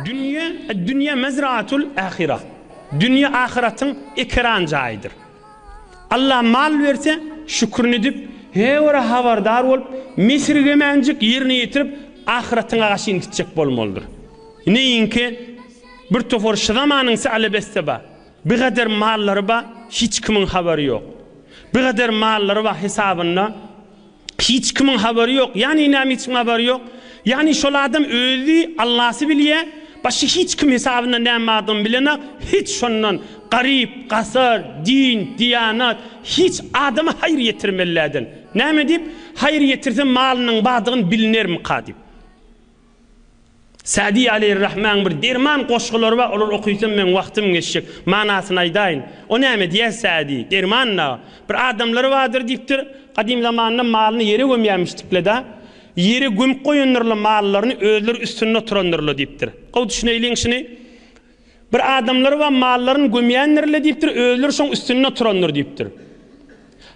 Dünýe, Ed-dünýe mezraatul ahira. Dünýe ahyratyň ekeran jaýydyr. Allah mal berse, şükürini edip, heýwere habardar bolup, mesirgemänjik ýerine ýetirip, ahyratyňa gaşyny gitjek bolmalydyr. Neýinki, bir topar şu zamanyň sälebesi bar. Bigader mallary bar, hiç kimiň habary ýok. Bigader mallary bar hesabynda, Hiç kimiň habary ýok. Ýagny näme hiç kimiň habary ýok? Ýagny şol adam özi Allasy bilýä, başga hiç kim hesabynda näme bardygyny bilenak, hiç şondan garyp, gasar, din, diýanat, hiç adama haýyr ýetirmeliläden. Näme diýip, haýyr ýetirse malynyň bardygyny bilinermika diýip. Sa'di aleýhir-rahmäň bir derman goşgulary bar, olary okysam meň wagtym geçjek. Manasyny aýdaýyn. O näme diýýär Sa'di? Derman-da. Bir adamlar bardyr diýipdir, gadym zamanda malyny ýere gömýärmişdikle-da. Ýere gömüp goýandyrlar mallaryny, özleri üstünde oturandyrlar diýipdir. Gowy düşüneýliň şuny. Bir adamlar bar mallaryny gömýändirler diýipdir, özleri şoň üstünde oturandyr diýipdir.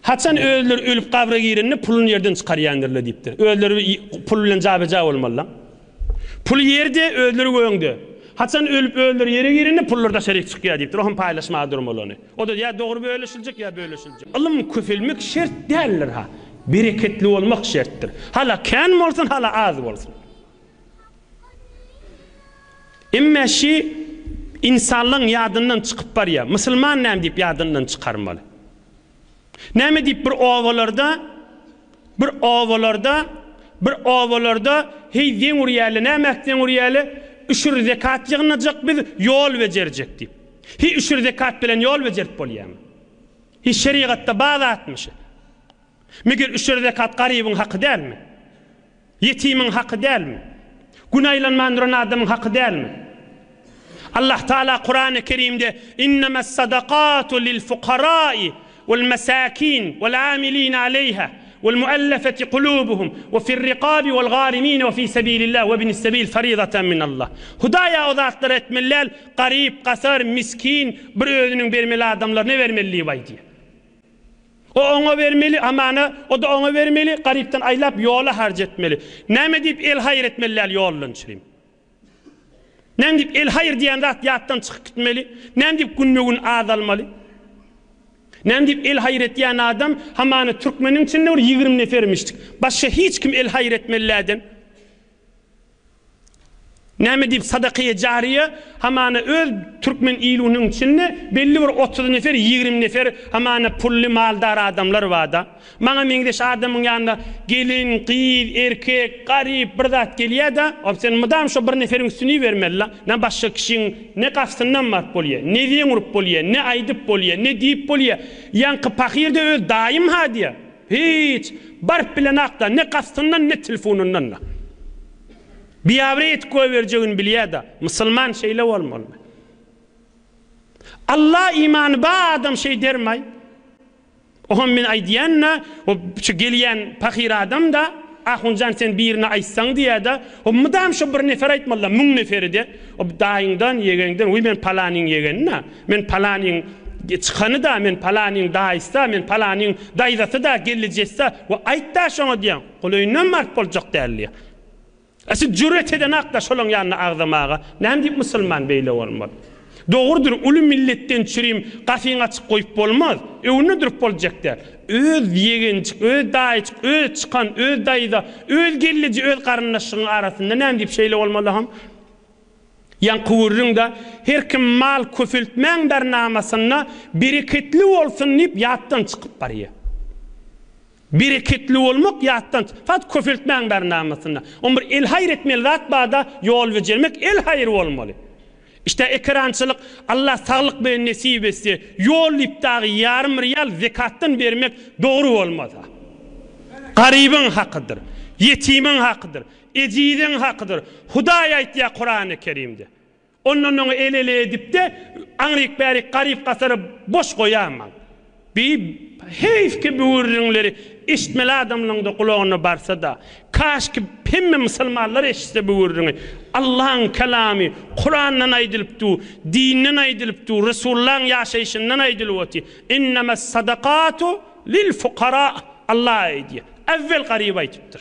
Haçan özleri ölüp gabra girende puluny ýerden çykarýandyrlar diýipdir. Özleri pul bilen jabeja bolmalylar. Pul ýerde, özleri göňde. Haçan ölüp özleri ýere girende pullar daşaryk çykýar diýipdir. O hem paýlaşmaga durmaly ony. O-da ýa dogry bölüşiljek, ýa bölüşiljek. Ylym köpelmek şert däldir ha. Bereketli bolmak şertdir. Hala kän bolsun, hala az bolsun. Emme şi insanlaň ýadyndan çykyp barýa. Musulman näme diýip ýadyndan çykarmaly? Näme diýip bir obalarda bir obalarda bir obalarda heý zeň urýaly nämäk zeň urýaly üşür zekat ýygnajak biz ýol bejerjek diýip. Heý üşür zekat bilen ýol bejerip bolýamy? Heý şerigatda bar zatmy şi? Meger üşür zekat garybyň haky dälmi? Ýetimiň haky dälmi? Gün aýlanman duran adamyň haky dälmi? Allah Taala Kurany Kerimde Innemes sadakatu lil fukarai wal mesakin wal amilin aleýha wal muallafeti kulubuhum we fir rikabi wal garimin we fi sebilillah we ibnis sebil faridatan min Allah. Hudaýa o zatlary etmeli däl, garyp, gasar, miskin bir özüniň bermeli adamlaryna bermeli diýip aýdýar. O oňa bermeli, hamana, o-da oňa bermeli, garypdan aýlap ýola harç etmeli. Näme diýip el haýyr etmeli däl ýoldan çürim. Näme diýip el haýyr diýen zat ýatdan çykyp gitmeli? Näme diýip günbe-gün azalmaly? Näme diýip el haýyr etýän adam, hamana türkmeniň içinde bir 20 nefermişdik. Başga hiç kim el haýyr etmeli däden. Näme diýip sadakaýy jariýe hamana öz türkmen ilunyň içinde belli bir 30 nefer 20 nefer hamana pully maldar adamlar barda. Maňa meňzeş adamyň ýanyna gelin, gyz, erkek, garyp bir zat gelýäda, op sen mydam şo bir neferiň üstüni ibermelila. Ne başga kişiň ne gapysyndan baryp bolýa, ne zeň urup bolýa, ne aýdyp bolýa, ne diýip bolýa. Ýaňky pahyr-da öz daýym ha diýä. Hiç, baryp bilenakda, ne gapysyndan, ne telefonyndan-da. Biabraý etip goýberjegini bilýär-de. Musulman şeýle bolmalymy? Alla imany bar adam şeý dermaý? Oňam men aýdýan-da, o şu gelýän pahyr adam-da, Ahunjan sen birine aýtsaň diýýär-de, o mydam şo bir nefer aýtmaly-da, müň neferi-de. O daýyňdan, ýegeňden, wiý men palanyň ýegeni-dä, men palanyň çykany-da, men palanyň daýysy-da, men palanyň daýzasy-da, gelnejesi-de, we aýt-da şoňa diýýän, golaýyndan baryp boljak däl diýýär. A siz jüret edenakda şolaň ýanynda agzamaga. Näme diýip musulman beýle bolmaly? Dogrudyr, uly milletden çürim gafyňy açyk goýup bolmaz. Öwünde durup boljak däl. Öz ýegenjik, öz daýyjyk, öz çykan, öz daýza, öz gelneje, öz garyndaşlygyň arasynda näme diýip şeýle bolmaly ham? Ýaňky gürrüňde her kim mal köpeltmäň barnamasynda bereketli bolsun diýip ýatdan çykyp barýar. Bereketli bolmak ýatdan fat köpeltmäň barnamasynda. On bir el haýyr etmeli zat barda ýol bejermek el haýyr bolmaly. Işde ekerançylyk Allah saglyk bilen nesip etse ýol diýip dagy ýarym rial zekatdan bermek dogry bolmasa. Garybyň hakydyr. Ýetimiň hakydyr. Ejiziň hakydyr. Hudaý aýtýar Kurany Kerimde. Ondan oňa el-ele edip-de, aňryk-bärik garyp-gasary boş goýamaň. Bi, heýf ki bu gürrüňleri eşitmeli adamlaryň-da gulagyna barsa-da. Kaşki hemme musulmanlar eşitse bu gürrüňi. Allaň kelamy Kurandan aýdylyp dur, dinden aýdylyp dur, Resullaň ýaşaýşyndan aýdylyp otyr. Innemes sadakatu lil fukara Allah aýdýar. Äwwel garyba aýdypdyr.